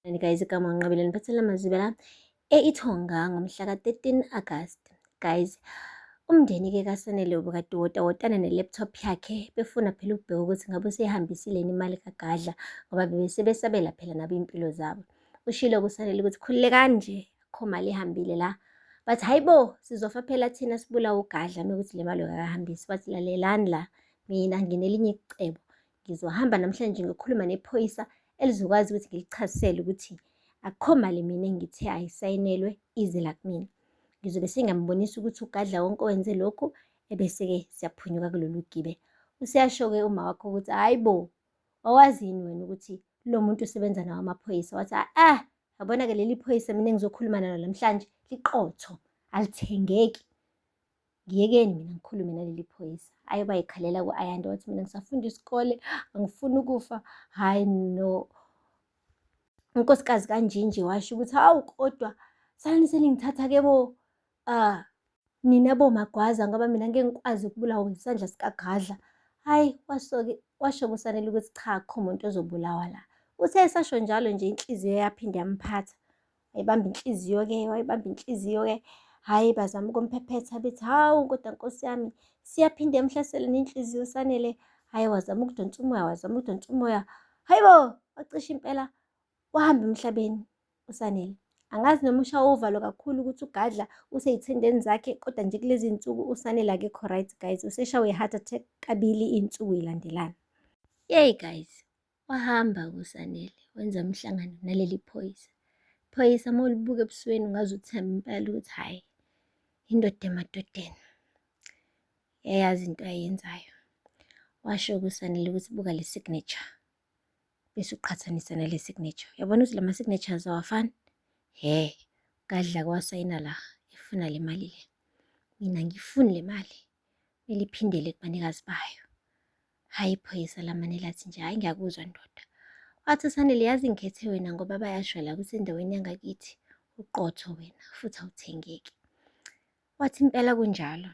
And guys, igama nginqabile niphathele amazibe la e-Ithonga ngomhla ka-13 August. Guys, umndeni-ke kaSanele ubukade wotawotana ne-laptop yakhe befuna phela ukubheka ukuthi ngabe useyihambisile yini imali kaGadla ngoba bebesebesabela phela nabo iy'mpilo zabo. Ushilo kuSanele ukuthi khululekani nje akukho mali ehambile la. Bathi hayi bo sizofa phela thina sibulawa uGadla mekuthi le mali akahambisi. Wathi lalelani la mina nginelinye icebo Ngizohamba namhlanje ngiyokhuluma nephoyisa elizokwazi ukuthi ngilichazisele ukuthi akukho mali mina engithe ayisayinelwe ize la kumina. Ngizobe sengiyambonisa ukuthi uGadla wonke owenze lokhu ebese-ke siyaphunyuka kulolu gibe. Useyasho-ke uma wakho ukuthi hhayi bo, wawazi yini wena ukuthi lo muntu usebenza nawo amaphoyisa? Wathi ah, yabona-ke leli phoyisa mina engizokhuluma nalo namhlanje liqotho, alithengeki. Ngiyekeni mina ngikhulume naleli phoyisa. Aye bayikhalela ku-Ayanda wathi mina ngisafunda isikole angifuni ukufa. Hhayi no. Unkosikazi kaNjinji washo ukuthi hawu kodwa salani seningithatha-ke bo. Ah, nina bomagwaza ngoba mina ngeke ngikwazi ukubulawa isandla sikaGadla. Hhayi wasoke washo kuSanele ukuthi cha akukho muntu ozobulawa la. Uthe esasho njalo nje inhliziyo yaphinde yamphatha. Wayibamba inhliziyo-ke, wayibamba inhliziyo-ke. Hhayi bazama ukumphephetha bethi hawu kodwa nkosi yami siyaphinde emhlasele nenhliziyo Sanele. Hhayi wazama ukudonsa umoya, wazama ukudonsa umoya. Hhayi bo, wacishe impela wahamba emhlabeni uSanele. Angazi noma ushawa uvalo kakhulu ukuthi uGadla usey'thendeni zakhe kodwa nje kulezi iy'nsuku uSanele akekho right guys, useshawe i-heart attack kabili iy'nsuku y'landelana. Yeyi guys, Wahamba kuSanele wenza umhlangano naleli phoyisa. Phoyisa uma ulibuka ebusweni ungaze uthembe impela ukuthi hhayi indoda emadodeni. Yayazi into ayenzayo. Washo kuSanele ukuthi buka le signature bese uqhathanisa nale signature. Uyabona ukuthi lama signatures awafani? He, gadla kwasayina la efuna le mali le. Mina ngifuni le mali. Kumele iphindele kubanikazi bayo. Hhayi iphoyisa lamane lathi nje hhayi ngiyakuzwa ndoda. Wathi uSanele yazi ngikhethe wena ngoba bayasho la ukuthi endaweni yangakithi uqotho wena futhi awuthengeki. Wathi impela kunjalo.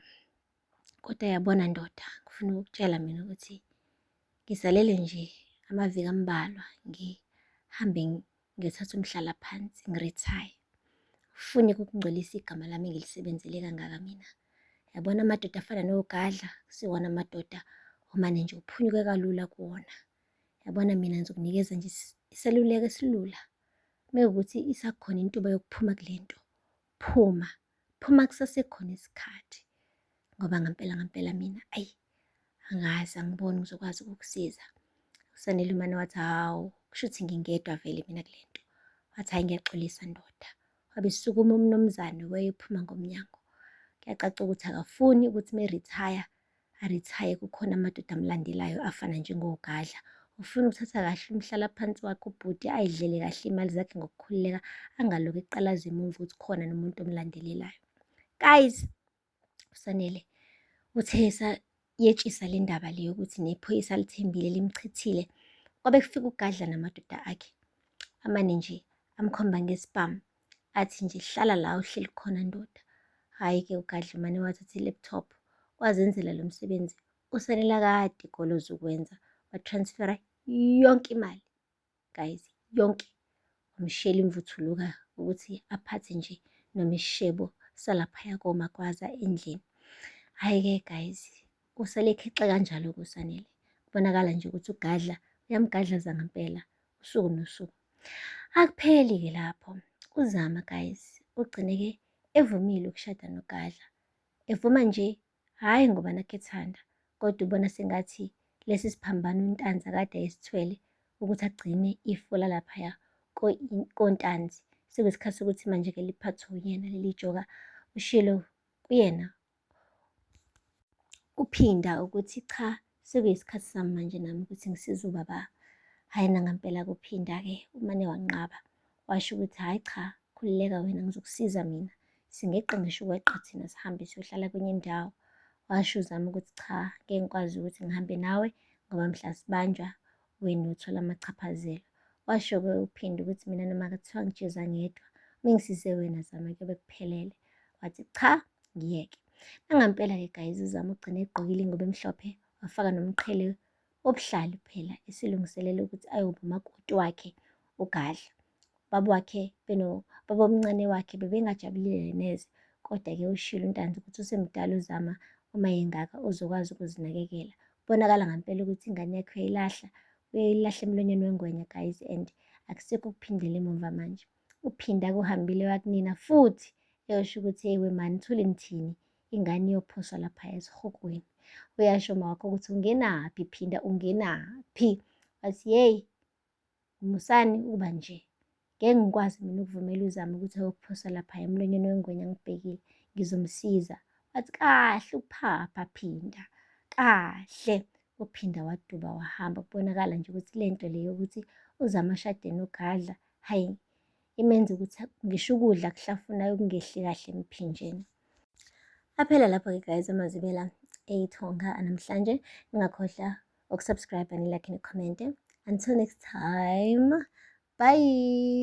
Kodwa yabona ndoda ngifuna ukukutshela mina ukuthi ngisalele nje amaviki ambalwa ngihambe ngiyothatha umhlalaphansi ngirithaye. Ufune ukungcolisa igama lami engilisebenzele kangaka mina. Yabona amadoda afana noGadla kusiwona amadoda omane nje uphunyuke kalula kuwona. Yabona mina ngizokunikeza nje iseluleko esilula. Mekuwukuthi isakhona intuba yokuphuma kule nto, phuma. Phuma kusasekhona isikhathi ngoba ngampela ngampela mina ayi angazi angiboni ngizokwazi ukukusiza. USanele umane wathi hawu kusho ukuthi ngingedwa vele mina kule nto. Wathi hhayi ngiyaxolisa ndoda. Wabe esukuma umnumzane wayephuma ngomnyango. Kuyacaca ukuthi akafuni ukuthi uma erithaya arithaye kukhona amadoda amlandelayo afana njengoGadla. Ufuna ukuthatha kahle umhlalaphansi wakhe ubhuti ayidlele kahle imali zakhe ngokukhululeka angalokhu eqalaza emuva ukuthi khona nomuntu omlandelelayo. Guys, uSanele uthe yetshisa le ndaba le yokuthi nephoyisa alithembile limchithile. Kwabe kufika uGadla namadoda akhe amane nje amkhomba ngesibhamu athi nje hlala la uhleli khona ndoda. Hhayi-ke uGadla umane wathatha i-laptop wazenzela lo msebenzi uSanele akade egoloza ukwenza watransfera yonke imali guys yonke wamshiyela imvuthuluka ukuthi aphathe nje noma isishebo salaphaya komagwaza endlini. Hhayi-ke guys usale ekhexe kanjalo kuSanele. Kubonakala nje ukuthi uGadla uyamgadlaza ngempela usuku nosuku. Akupheli-ke lapho, uZama guys ugcine-ke evumile ukushada noGadla. Evuma nje hhayi ngoba nakhu ethanda kodwa ubona sengathi lesi siphambano uNtanzi akade ayesithwele ukuthi agcine ifu lalaphaya koNtanzi sekuyisikhathi sokuthi manje-ke liphathwe uyena leli joka. Ushilo kuyena Uphinda ukuthi cha sekuyisikhathi sami manje nami ukuthi ngisize ubaba. Hhayi nangampela kuphinda-ke umane wanqaba washo ukuthi hhayi cha khululeka wena ngizokusiza mina singeqa ngisho ukweqa thina sihambe siyohlala kwenye indawo. Washo uZama ukuthi cha ngeke ngikwazi ukuthi ngihambe nawe ngoba mhla sibanjwa wena uthola amachaphazelo. Washo-ke uPhindi ukuthi mina noma kuthiwa ngijeza ngedwa, uma ngisize wena Zama kuyobe kuphelele. Wathi cha ngiyeke. Nangampela-ke guys uZama ugcine egqokile ingubo emhlophe wafaka nomqhele wobuhlalu phela esilungiselela ukuthi ayoba umakoti wakhe uGadla. Ubaba wakhe benobabomncane wakhe bebengajabulile neze. Kodwa-ke ushilo uNtanzi ukuthi usemdala uZama uma engaka uzokwazi ukuzinakekela. Kubonakala ngampela ukuthi ingane yakhe uyayilahla, uyayilahla emlonyeni wengwenya guys and akusekho ukuphindela emuva manje. Uphinda kuhambile wakunina futhi eyosho ukuthi hey wemani thule nithini ingane iyophoswa laphaya esihogweni. Uyasho mawakho ukuthi ungenaphi Phinda ungenaphi? Wathi yeyi musani ukuba nje. Ngeke ngikwazi mina ukuvumela uZama ukuthi ayokuphosa laphaya emlonyeni wengwenya ngibhekile. Ngizomsiza. Wathi kahle ukuphapha Phinda, kahle. Uphinda waduba wahamba. Kubonakala nje ukuthi le nto le yokuthi uZama ashade noGadla, hhayi imenza ukuthi ngisho ukudla akuhlafunayo kungehli kahle emphinjeni. Aphela lapho-ke guys amazwibela eyithonga namhlanje. Ningakhohlwa ukusubscribe, nilike, nikhomente. Until next time, bye.